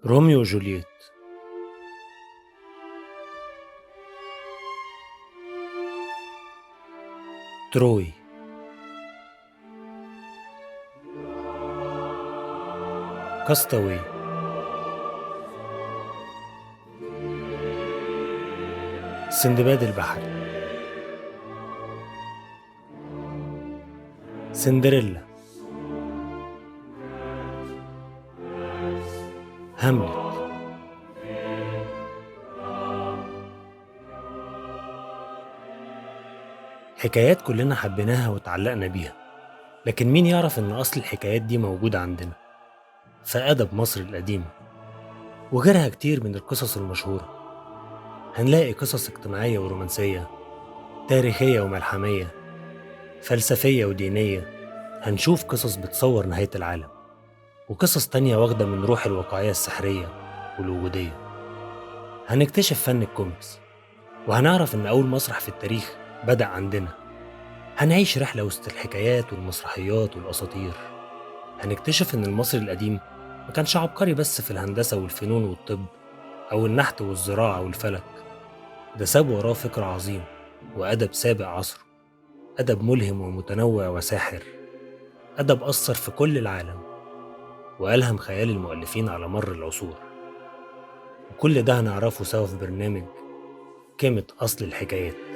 روميو وجولييت، تروي، Cast Away، سندباد البحري، سندريلا، هاملت، حكايات كلنا حبيناها وتعلقنا بيها، لكن مين يعرف إن أصل الحكايات دي موجود عندنا في أدب مصر القديمة وغيرها كتير من القصص المشهورة. هنلاقي قصص اجتماعية ورومانسية، تاريخية وملحمية، فلسفية ودينية. هنشوف قصص بتصور نهاية العالم، وقصص تانية واخدة من روح الواقعية السحرية والوجودية. هنكتشف فن الكوميكس، وهنعرف إن أول مسرح في التاريخ بدأ عندنا. هنعيش رحلة وسط الحكايات والمسرحيات والأساطير. هنكتشف إن المصري القديم ما كانش عبقري بس في الهندسة والفنون والطب أو النحت والزراعة والفلك، ده ساب وراه فكر عظيم وأدب سابق عصره، أدب ملهم ومتنوع وساحر، أدب أثر في كل العالم وألهم خيال المؤلفين على مر العصور. وكل ده هنعرفه سوا في برنامج قيمة أصل الحكايات.